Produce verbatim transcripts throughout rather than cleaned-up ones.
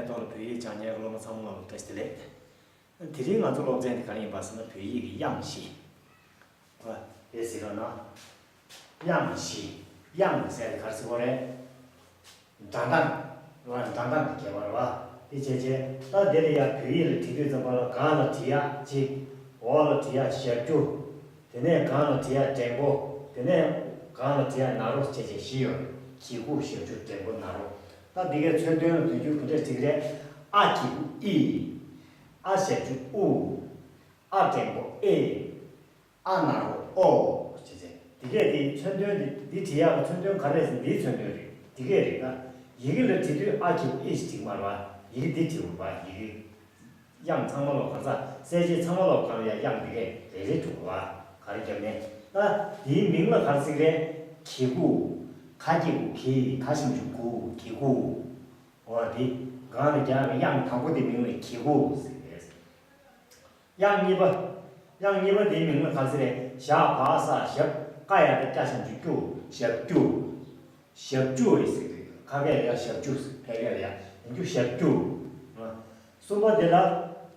ཐོག་ལ་བོད་ཡིག་སྦྱང་མཁན་སློབ་མ་ཚང་མ་ལ་བཀྲ་ཤིས་བདེ་ལེགས། དེ་རིང་ང་ཚོ་སློབ་ཚན་དེ་ག་རེ་ཡིན་པ་ཟེར་ན། བོད་ཡིག་གི་དབྱངས་བཞི། ཨ། དེ་ཟེར་རོགས་གནང་། དབྱངས་བཞི། དབྱངས་ཟེར་དེ་ག་རེ་ཟེར་དགོས་རེད། སྒྲ་གདངས། རེད་བ། སྒྲ་གདངས་དེ་ཁྱད་པར་རེད་བ། དེ་བྱས་བྱས་ད་དེ་ལ་ཡ་བོད་ཡིག་ལ་བྲིས་དུས་ཙམ་པ་ལ་ག་ལ་བྲིས་ཡག་གཅིག་འོག་ལ་བྲིས་ཡག་ཞབས་ཀྱུ། དེ་ནས་གང་ལ་བྲིས་ཡག་འགྲེང་པོ། དེ་ནས་གང་ལ་བྲིས་ཡག་ན་རོ་བྱས་བྱས་བཞི་ཡོད། གི་གུ་ཞབས་ཀྱུ་འགྲེང་པོ་ན་རོ། ད་འདི་གའི་མཚོན་དོན་ལ་དོན་འཁྱོལ་ག་འདྲས་བྲིས་ཀྱི་རེད། ཨ་གི་གུ་ཨི། ཨ་ཞབས་ཀྱུ་ཨུ། ཨ་འགྲེང་པོ་ཨེ། ཨ་ན་རོ་ཨོ། བྱས་བྱས་འདི་གས་དེ་མཚོན་དོན་དེ་འདི་བྲིས་ཡག་གི་མཚོན་དོན་ག་རེ་རེད་ཟེར་ན། འདིའི་མཚོན་དོན་རེད། འདི་གས་རེད། ད་ཡི་གེ་ལ་བྲིས་དུས་ཨ་གི་གུ་ཨི་ཞེས་བྲིས་ཀྱི་མ་རེད་བ། ཡི་གེ་འདི་བྲིས་དགོས་པ། ཡི་གེ། དབྱངས་ཚང་མ་ལོག་གང་ཟག་གསལ་བྱེད་ཚང་མ་ལོག་གང་ལ་ཡང་དབྱངས་འདི་གས་རེ་རེ་འགྲོ་བ། ག་རེ་བརྒྱབ་ནས། ད་དེའི་མིང་ལ་ག་རེ་ཟེར་གི་རེད། གི་གུ། ག་གི་གུ་གི། ག་ཞབས་ཀྱུ་གུ། གི་གུ། འོ་དེ། གང་ལ་རྒྱག་གི་དབྱངས་དང་པོ་དེ་མིང་ལ་གི་གུ་ཟེར་གི་རེད། དབྱངས་གཉིས་པ། དབྱངས་གཉིས་པ་དེའི་མིང་ལ་ག་རེ་ཟེར་རེད། ཞ་བ་ས་ཞབས། ཀ་ཡ་བཏགས་སྐྱ་ཞབས་ཀྱུ་ཀྱུ། ཞབས་ཀྱུ། ཞབས་ཀྱུ་ཡིན་ཟེར་གི་རེད། ཁ་སྐད་ལ་ཡ་ཞབས་ཀྱུ་ཟེར། ཕལ་སྐད་ལ་ཡ་ཡིན་རྒྱུ་ཞབས་ཀྱུ། གསུམ་པ་དེ་ལ་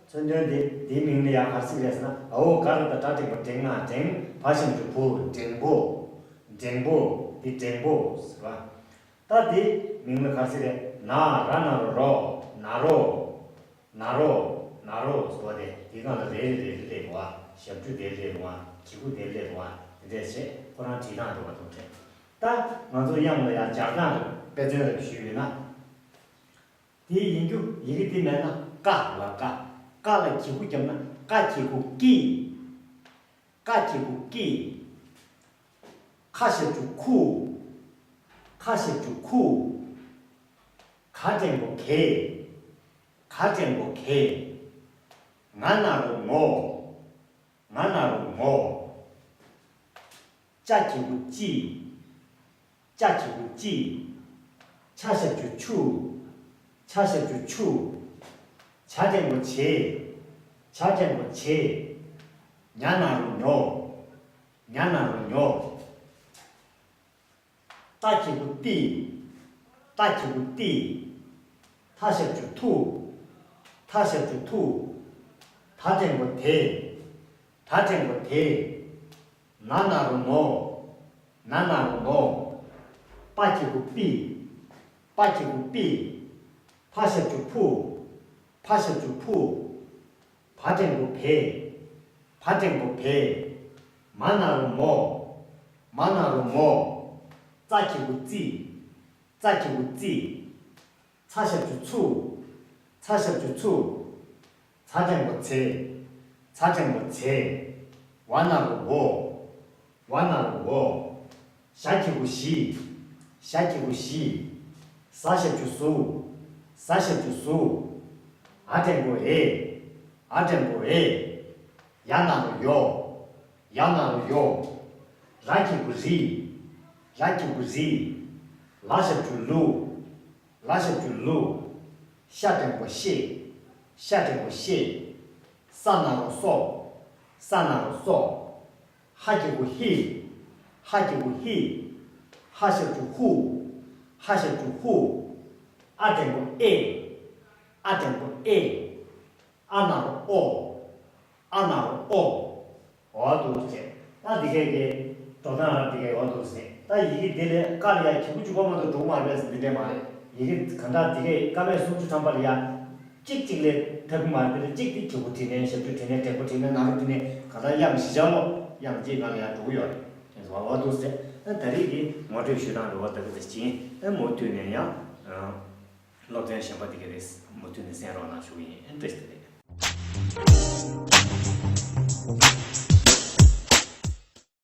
མཚོན་དོན་དེ་དེའི་མིང་ལ་ཡང་ག་རེ་ཟེར་རེད་ཟེར་ན། འ་འོག་ག་ར་བཏགས་སྒྲ་འགྲེང་བུ་འགྲེང་། ང་འགྲེང་། བ་ཞབས་ཀྱུ་བུ། འགྲེང་བུ། འགྲེང་བུ། འདི་འགྲེང་བུ་ཟེར་བ། ད་དེའི་མིང་ལ་ག་རེ་ཟེར་རེད། ན་ར་ན་རོ་རོ། ན་རོ། ན་རོ། ན་རོ་ཟེར་བ་དེ་དེའི་སྒང་ལ་རེ་རེ་རེ་རེ་རེ་རེད་བ། ཞབས་ཀྱུ་དེ་རེ་རེ་རེད་བ། གི་གུ་དེ་རེ་རེ་རེད་བ། དེ་འདྲས་བྱས་ཁོ་རང་བྲིས་སྟངས་འདྲ་བ་དང་འདྲ། ད་ང་ཚོ་དབྱངས་ལ་ཡང་སྦྱར་སྟངས་རེ་དཔེ་མཚོན་རེ་ཞུས་ཡོད་ན། དེ་ཡིན་རྒྱུ་ཡི་གེ་དེ་མེད་ན་ཀ་ལ་ཀ། ཀ་ལ་གི་གུ་བརྒྱབ་ན་ཀ་གི་གུ་ཀི། ཀ་གི་གུ་ཀི། ཁ་ཞབས་ཀྱུ་ཁུ། ཁ་ཞབས་ཀྱུ་ཁུ། ག་འགྲེང་བུ་གེ། ག་འགྲེང་བུ་གེ། ང་ན་རོ་ངོ། ང་ན་རོ་ངོ། ཅ་གི་གུ་ཅི། ཅ་གི་གུ་ཅི། ཆ་ཞབས་ཀྱུ་ཆུ། ཆ་ཞབས་ཀྱུ་ཆུ། ཇ་འགྲེང་བུ་ཇེ། ཇ་འགྲེང་བུ་ཇེ། ཉ་ན་རོ་ཉོ། ཉ་ན་རོ་ཉོ། ཏ་གི་གུ་ཏི། ཏ་གི་གུ་ཏི། ཐ་ཞབས་ཀྱུ་ཐུ། ཐ་ཞབས་ཀྱུ་ཐུ། ད་འགྲེང་བུ་དེ། ད་འགྲེང་བུ་དེ། ན་ན་རོ་ནོ། ན་ན་རོ་ནོ། པ་གི་གུ་པི། པ་གི་གུ་པི། ཕ་ཞབས་ཀྱུ་ཕུ། ཕ་ཞབས་ཀྱུ་ཕུ། བ་འགྲེང་བུ་བེ། བ་འགྲེང་བུ་བེ། མ་ན་རོ་མོ། མ་ན་རོ་མོ། ཙ་གི་གུ་ཙི། ཙ་གི་གུ་ཙི། ཚ་ཞབས་ཀྱུ་ཚུ། ཚ་ཞབས་ཀྱུ་ཚུ། ཚ་འགྲེང་བུ་ཚེ། ཚ་འགྲེང་བུ་ཚེ། ཝ་ན་རོ་ཝོ། ཝ་ན་རོ་ཝོ། ཞ་གི་གུ་ཞི། ཞ་གི་གུ་ཞི། ཟ་ཞབས་ཀྱུ་ཟུ། ཟ་ཞབས་ཀྱུ་ཟུ། འ་འགྲེང་བུ་འེ། འ་འགྲེང་བུ་འེ། ཡ་ན་རོ་ཡོ། ཡ་ན་རོ་ཡོ། ར་གི་གུ་རི། ར་གི་གུ་རི། ལ་ཞབས་ཀྱུ་ལུ། ལ་ཞབས་ཀྱུ་ལུ། ཤ་འགྲེང་བུ་ཤེ། ཤ་འགྲེང་བུ་ཤེ། ས་ན་རོ་སོ། ས་ན་རོ་སོ། ཧ་གི་གུ་ཧི། ཧ་གི་གུ་ཧི། ཧ་ཞབས་ཀྱུ་ཧུ། ཧ་ཞབས་ཀྱུ་ཧུ། འ་འགྲེང་བུ་འེ། འ་འགྲེང་བུ་འེ། འ་ན་རོ་འོ། འ་ན་རོ་འོ། འོ་འདུག་ཟེར། ད་འདི་གས་ཀྱི་འགྲོ་སྟངས་རང་འདི་གས་འོ་འདུག་ཟེར། ད་ཡི་གེ་འདི་ལས་ཀ་ལ་ཡ་གི་གུ་གཅིག་པོ་མ་གཏོགས་འགྲོ་གི་མ་རེད་ཟེར་འདི་འདྲས་མ་རེད། ཡི་གེ་གང་ལྟར་འདི་གས་ཀ་མད་སུམ་ཅུ་ཐམ་པ་ལ་ཡ་གཅིག་གཅིག་ལས་ཐབས་ཀྱི་མ་རེད། འདི་ལ་གཅིག་དེ་གི་གུ་བྲིས་ནས་ཞབས་ཀྱུ་བྲིས་ནས་འགྲེང་བུ་བྲིས་ནས་ན་རོ་བྲིས་ནས་གང་ལྟར་དབྱངས་བཞི་ཆ་ལོ་དབྱངས་གཅིག་ནང་ལ་ཡ་འགྲོ་གི་ཡོད་རེད། འོ་འདུག་ཟེར། ད་ད་རེས་ཀྱི་ངོ་སྤྲོད་ཞུ་སྟངས་འདྲ་བོ་ད་ག་ཚོད་ཅིག་ཡིན། མུ་མཐུད་ནས་ཡང་སློབ་ཚན་གཞན་པ་འདི་གས་རེད། མུ་མཐུད་ནས་གསན་རོགས་གནང་ཞུ་གི་ཡིན། བཀྲ་ཤིས་བདེ་ལེགས།